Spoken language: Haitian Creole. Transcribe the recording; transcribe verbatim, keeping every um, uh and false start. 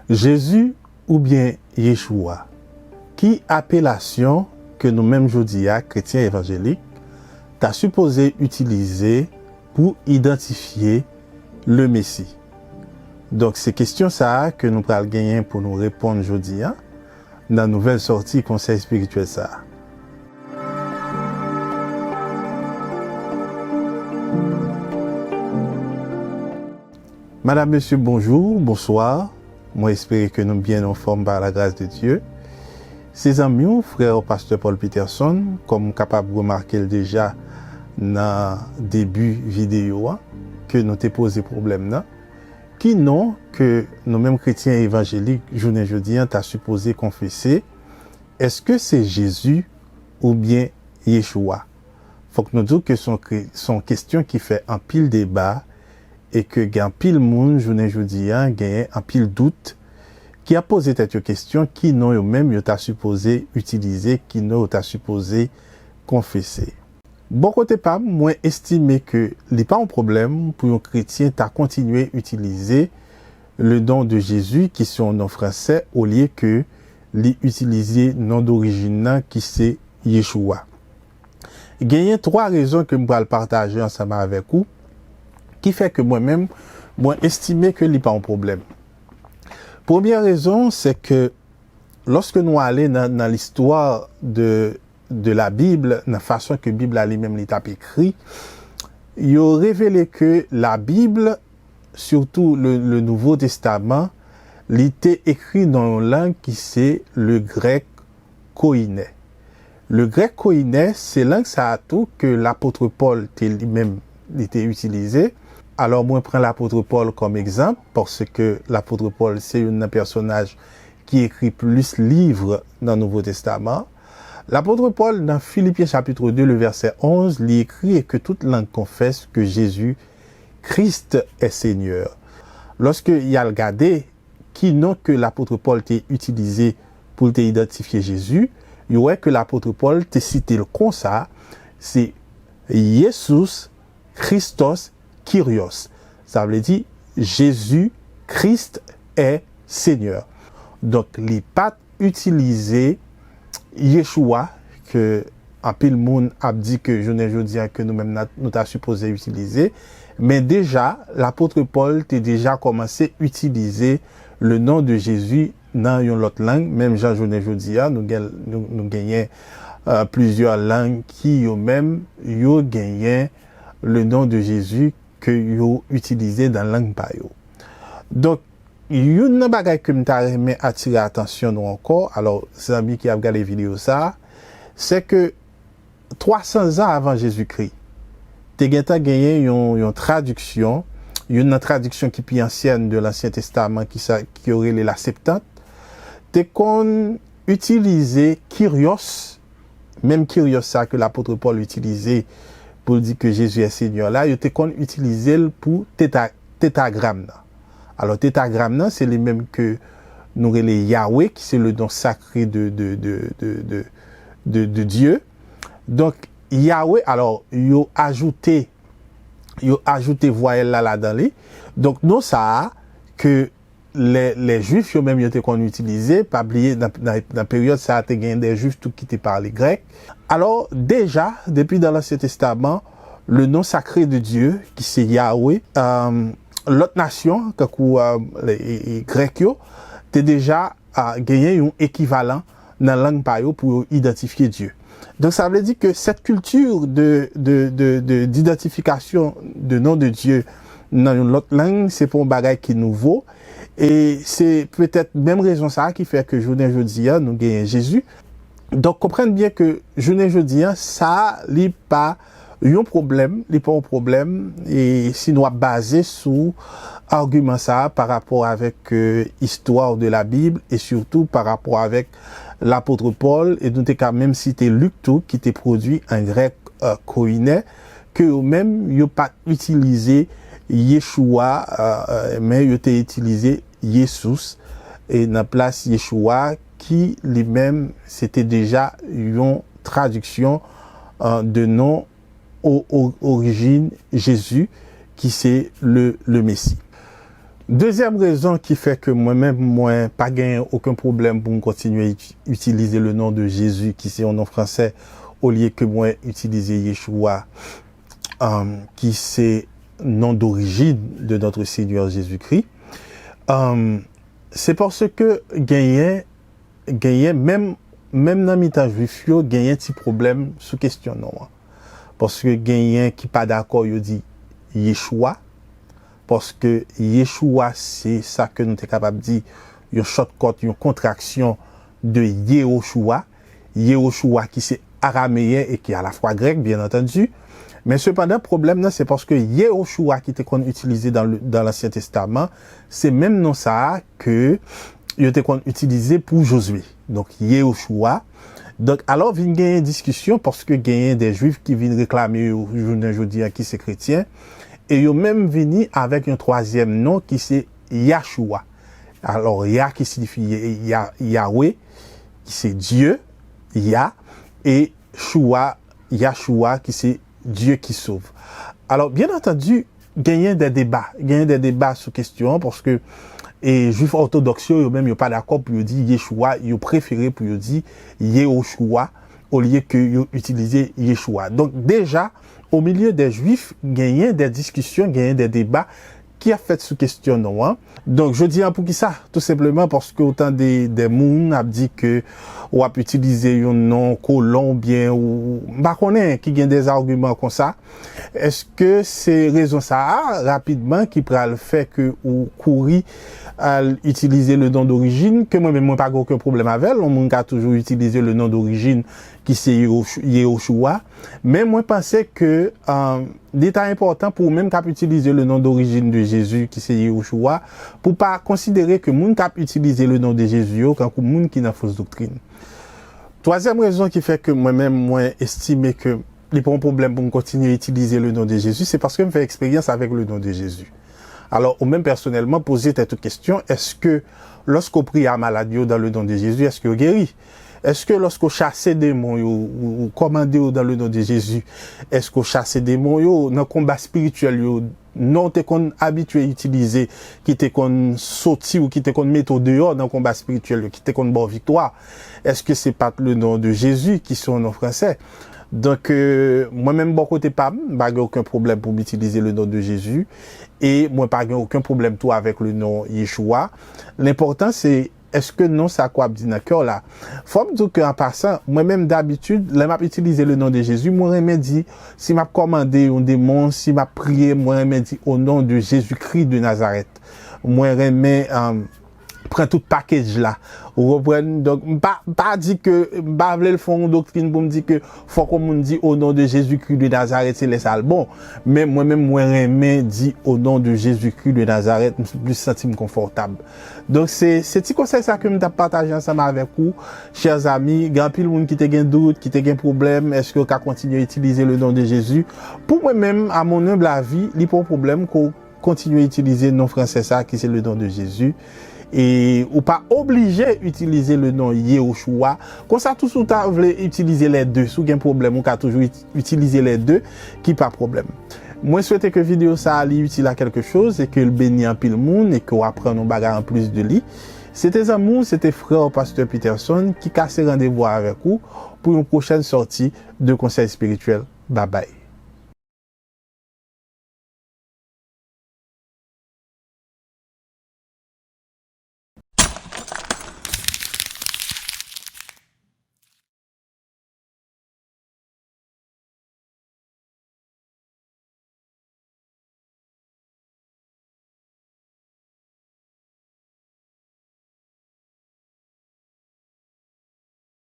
Jezi oubyen Yeshua? Ki apelasyon ke nou menm jodi a, kretyen evanjelik, ta sipoze itilize pou idantifye Lemesi? Donk, se kesyon sa a ke nou pral genyen pou nou reponn jodi a nan nouvèl sòti konsèy espirityèl sa a. Madam, mesye, bonjou, bonswa. Mwen espere ke nou byen anfòm pa la gras de Dye. Se zanmi w, frè w, pastè Paul Peterson, kòm w kapab remake l deja nan debi videyo a, ke nou te poze pwoblèm nan. Ki non ke nou menm kretyen evanjelik jounen jodi a ta sipoze konfese? Èske se Jezi oubyen Yeshua? Fòk nou di w ke se yon kre-, se yon kesyon ki fè anpil deba e ke gen anpil moun jounen jodi a genyen anpil dout ki ap poze tèt yo kesyon ki non yo menm yo ta sipoze itilize, ki non yo ta sipoze konfese. Bò kote pa m, mwen estime ke li pa yon pwoblèm pou yon kretyen ta kontinye itilize le nom de Jésus, ki se yon non fransè, olye ke li itilize non dorijin nan, ki se Yeshua. Genyen twa rezon ke m pral pataje ansanm avèk ou, ki fè ke mwen menm, mwen estime ke li pa yon pwoblèm. Premyè rezon, se ke lòske nou ale nan, nan listwa de, de la Bible, nan fason ke Bib la li menm li t ap ekri, yo revele ke la Bible, sitou le, le Nouveau Testament, li te ekri nan yon lang ki se le grèk koinè. Le grèk koinè, se lang sa a tou ke lapot Pòl te li menm, li te itilize. Alò, mwen pran lapot Pòl kòm egzanp, paske lapot Pòl se youn nan pèsonaj ki ekri plis liv nan Nouvo Testaman. Lapot Pòl, nan Filipyen chapit de, le vèsè onz, li ekri, "Et que toute langue confesse que Jésus Christ est Seigneur." Lòske y al gade ki non ke lapot Pòl te itilize pou l te idantifye Jezi, yo wè ke lapot Pòl te site l konsa, se Jesus Christos Kyrios. Sa vle di, Jezi Kris è Senyè. Donk, li pa t itilize Yeshua, ke anpil moun ap di ke jounen jodi a ke nou menm na-, nou ta sipoze itilize, men deja, lapot Pòl te deja kòmanse itilize le nom de Jésus nan yon lòt lang, menm jan jounen jodi a, nou gen, nou, nou genyen, euh, plizyè lang ki yo menm, yo genyen le nom de Jésus ke yo itilize nan lang pa yo. Donk, youn nan bagay ke m ta renmen atire atansyon nou ankò, alò, zanmi ki ap gade videyo sa a, se ke twa san zan avan Jezikri, te gentan genyen yon, yon tradiksyon, youn nan tradiksyon ki pi ansyèn de Lansyen Testaman, ki sa, ki yo rele la Septant, te konn itilize Kyrios, menm Kyrios sa ke lapot Pòl itilize pou l di ke Jezi è Senyè la, yo te konn itilize l pou teta-, tetagram nan. Alò, tetagram nan, se li menm ke nou rele Yahweh, ki se le non sakre de, de, de Dye. Donk, Yahweh, alò, yo ajoute, yo ajoute vwayèl la ladan li. Donk, non sa a, ke lè, lè Jwif yo menm yo te konn itilize, pa bliye, nan, nan, nan peryòd sa a, te gen de Jwif tou ki te pale grèk. Alò, deja, depi nan Lansyen Testaman, le nom sacré de Dieu, ki se Yahweh, euh, lòt nasyon, tankou, euh, le, e, e, grèk yo, te deja, a, genyen yon ekivalan nan lang pa yo pou yo idantifye Dye. Donk, sa vle di ke cette culture de, de, de, de, d'identification de nom de Dieu nan yon lòt lang, se pa yon bagay ki nouvo. E se petèt menm rezon sa a ki fè ke jounen jodi a, nou genyen Jezi. Donk, konprann byen ke jounen jodi a, sa a, li pa yon pwoblèm, li pa yon pwoblèm, e si nou ap baze sou agiman sa a pa rapò avèk, euh, histoire de la Bible e sitou pa rapò avèk lapot Pòl, e nou te ka menm site Lik tou, ki te pwodui an grèk, euh, koinè, ke yo menm, yo pa t itilize Yeshua, euh, euh, men yo te itilize Yesus, e nan plas Yeshua, ki li menm, se te deja yon tradiksyon, euh, de non o-, o-, orijin Jezi, ki se le, le Mesi. Dezyèm rezon ki fè ke mwen menm, mwen pa genyen okenn pwoblèm pou m kontinye iti-, itilize le nom de Jésus, ki se yon non fransè, olye ke mwen itilize Yeshua, um, ki se non d'origine de notre Seigneur Jésus-Christ, um, se paske genyen, genyen menm, menm nan mitan jwif yo, genyen ti pwoblèm sou kesyon non an. Paske genyen ki pa dakò, yo di Yeshua, paske Yeshua, se sa ke nou te kapab di yon shortcut, yon kontraksyon de Yehoshua. Yehoshua ki se arameyen e ki alafwa grèk, byen antandi. Men sepandan, pwoblèm nan, se paske Yehoshua ki te konn itilize dan le, dan Lansyen Testaman, se menm non sa a ke yo te konn itilize pou Jozye. Donk, Yehoshua. Donk, alò, vin genyen diskisyon paske genyen de jwif ki vin reklame yo jounen jodi a ki se kretyen. E yo menm vini avèk yon twazyèm non ki se Yahshua. Alò, Yah ki siyifi Ya-, Ya-, Yahweh, ki se Dye, Yah, e Shua, Yahshua, ki se Dye ki sove. Alò, byen antandi, genyen de deba, genyen de deba sou kesyon an, paske, e, jwif òtodòks yo, yo menm, yo pa dakò pou yo di Yeshua, yo prefere pou yo di Yehoshua, olye ke yo itilize Yeshua. Donk, deja, o milye de jwif, genyen de diskisyon, genyen de deba ki ap fèt sou kesyon non an. Donk, jodi a, poukisa? Tou senpleman paske w tande de moun ap di ke w ap itilize yon non kolon oubyen ou, m pa konnen, ki gen de agiman konsa. Èske se rezon sa a, rapidman, ki pral fè ke ou kouri al itilize le nom d'origine, ke mwen menm, mwen pa gen okenn pwoblèm avè l, yon moun ka toujou itilize le nom d'origine ki se Yehosh-, Yehoshua, men mwen panse ke, um, li ta enpòtan pou ou menm k ap itilize le nom d'origine de Jésus, ki se Yehoshua, pou pa konsidere ke moun k ap itilize le nom de Jésus yo, kankou moun ki nan fos doktrin. Twazyèm rezon ki fè ke mwen menm, mwen estime ke li pa yon pwoblèm pou m kontinye itilize le nom de Jésus, se paske m fè eksperyans avèk le nom de Jésus. Alò, ou menm pèsonèlman, poze tèt ou kesyon, èske lòske w priye a malad yo dans le nom de Jésus, èske yo geri? Èske lòske w chase demon yo, ou, ou kòmande yo dans le nom de Jésus, èske w chase demon yo nan konba espirityèl yo, non w te konn abitye itilize, ki te konn soti ou ki te konn mete w deyò nan konba espirityèl yo, ki te konn ba w viktwa? Èske se pa t le nom de Jésus ki se yon non fransè? Donk, euh, mwen menm, bò kote pa m, m pa gen okenn pwoblèm pou m itilize le nom de Jésus, e mwen pa gen okenn pwoblèm tou avèk le nom Yeshua. Lenpòtan, se èske non sa k w ap di nan kè w la. Fò m di w ke, an pasan, mwen menm, dabitid, lè m ap itilize le nom de Jésus, mwen renmen di, si m ap kòmande yon demon, si m ap priye, mwen renmen di, au nom de Jésus-Christ de Nazareth. Mwen renmen, euh, pran tout package la. Ou konprann? Donk, m pa, m pa di ke, m pa vle l fè yon doktrin pou m di ke fòk yon moun di au nom de Jésus-Christ de Nazareth, se lè sa l bon. Men mwen menm, mwen renmen di au nom de Jésus-Christ de Nazareth, m plis santi m konfòtab. Donk, se, se ti konsèy sa ke m t ap pataje ansanm avèk ou, chè zami. Gen anpil moun ki te gen dout, ki te gen pwoblèm, èske yo ka kontinye itilize le nom de Jésus? Pou mwen menm, à mon humble avis, li pa yon pwoblèm ke w kontinye itilize non fransè sa ki se le nom de Jésus. E ou pa oblije itilize le nom Yehoshua. Konsa tou, si w ta vle itilize lè de, si w gen pwoblèm, ou ka toujou it-, itilize lè de, ki pa pwoblèm. Mwen swete ke videyo sa a li itil a quelque chose e ke l beni anpil moun e ke w aprann yon bagay anplis de li. Se te zanmi w, se te frè w, Pastè Peterson, ki kase randevou avèk ou pou yon pwochèn sòti de Konsèy Espirityèl. Babay.